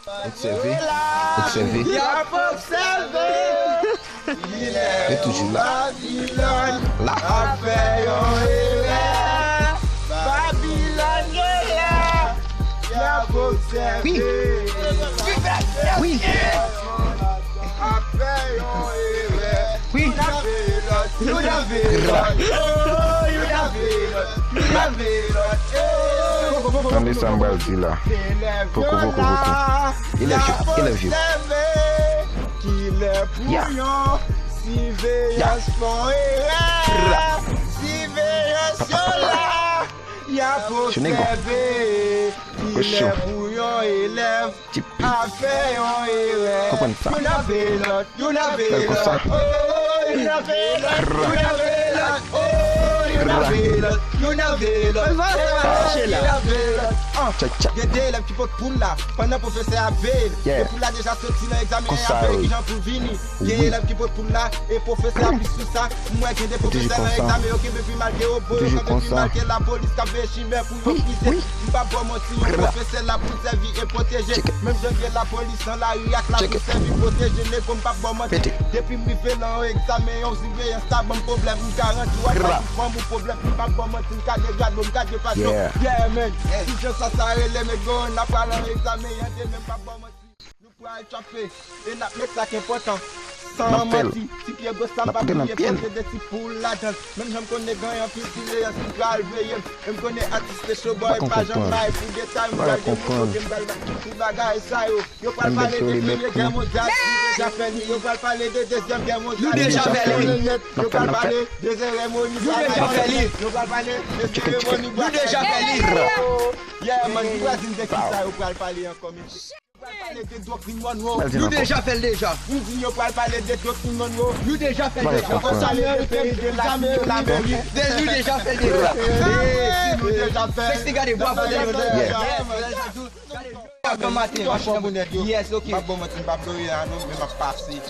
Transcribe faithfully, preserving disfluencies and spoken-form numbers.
Obsève, obsève. Y ap obsève. Yo toujou la. Babilòn la. Ap fè yon erè. Babilòn yo la. Y ap obsève. Wi. Wi. Ap fè yon erè. Wi. Youn ap veye lòt. Youn ap veye lòt. Oh, youn ap veye lòt. Youn ap veye lòt. Oh. Tande sa m pral di la. Poko, poko, poko. Elèv yo, elèv yo. Kilè pou yon siveyans fè yon erè. Siveyans yo la. Y ap obsève. Kilè pou yon elèv ap fè yon erè. Konprann sa. Youn ap veye lòt, youn ap veye lòt. Oh, youn ap veye lòt, youn ap veye lòt. Oh, youn ap veye lòt, youn ap veye lòt. Youn ap veye lòt. Tchak, tchak. Gen de elèv ki pot poul la, pandan pwofesè a ap veye l. E poul la deja soti nan egzamen an, ap veye kijan pou l vini. Gen elèv ki pot poul la, e pwofesè a plis sou sa. M wè gen de pwofesè nan egzamen yo kenbe pi mal ke obo, yo kenbe pi mal ke lapolis k ap veye chimè pou yo frize. M p ap ba w manti, yon pwofesè la pou l sèvi e pwoteje. Menm jan gen lapolis nan lari ak la pou sèvi pwoteje. Nego, m p ap ba w manti. Depi m rive nan yon egzamen, yon siveyans ta ban m pwoblèm, m garanti w ap ba tout fanm ou pwoblèm. M p ap ba w manti, m ka degrade w, m ka depase w. Yeah, man. Ti jan sa, sa rele nego, n ap pral nan egzamen an demen, m p ap ba w manti. Nou pral tchape, e n ap met sa k enpòtan. San manti, ti pye gòch la m pa bliye pote de ti poul ladan l. Menm jan m konnen gen anpil siveyans ki pral veye m. E m konnen atis te cho bò, e pa janm bay pou detay. M pral gen pou kote m pral bay tout bagay sa yo. Yo pral pale de premye gè mondyal, nou deja fè li. Yo pral pale de dezyèm gè mondyal, nou deja fè li. Yo pral pale de seremoni, nou deja fè li. Yo pral pale de seremoni, nou deja fè li. Yeah, man, nou pral di m de ki sa yo pral pale ankò, mesye. Pral pale de doktrin Monroe. Nou deja fè l deja. M di yo pral pale de doktrin Monroe. Nou deja fè l deja. Yo pral pale de peyi de la, de la Amerik. Nou deja fè l deja. Nou deja fè l. Sexy, gade bwa fò de yo. Gade bwa maten. Yes, ok. M ap bon manti, m p ap doye a non, men m ap pase.